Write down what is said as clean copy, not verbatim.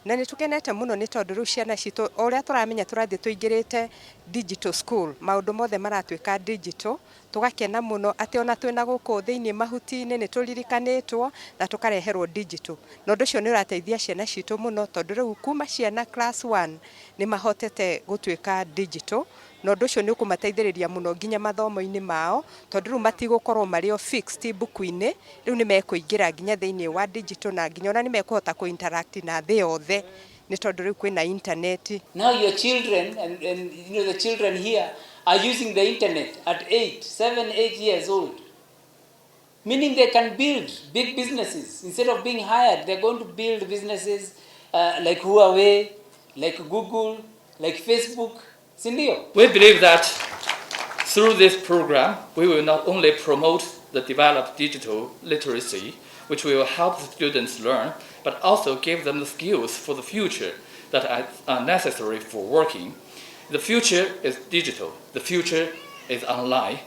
Na nĩ tũkenete mũno nĩ tondũ rĩu ciana citũ, o ũrĩa tũramenya tũrathiĩ tũingĩrĩte digital school, maũndũ mothe maratuĩka digital, tũgakena mũno atĩ ona twĩna gũkũ thĩinĩ mahuti-inĩ nĩ tũririkanĩtwo na tũkareherwo digital. Na ũndũ ũcio nĩ ũrateithia ciana citũ mũno tondũ rĩu kuma ciana class 1 nĩ mahotete gũtuĩka digital, na ũndũ ũcio nĩ ũkũmateithĩrĩria mũno nginya mathomo-inĩ mao tondũ rĩu matigũkorwo marĩ o fixed mbuku-inĩ, rĩu nĩ mekũingĩra nginya thĩinĩ wa digital na nginya ona nĩ mekũhota kũ interact na thĩ yothe nĩ tondũ rĩu kwĩna internet. Now your children and the children here are using the internet at 8, 7, 8 years old. Meaning they can build big businesses. Instead of being hired, they're going to build businesses like Huawei, like Google, like Facebook. Sindio? We believe that through this program, we will not only promote the developed digital literacy, which will help the students learn, but also give them the skills for the future that are necessary for working. The future is digital. The future is online.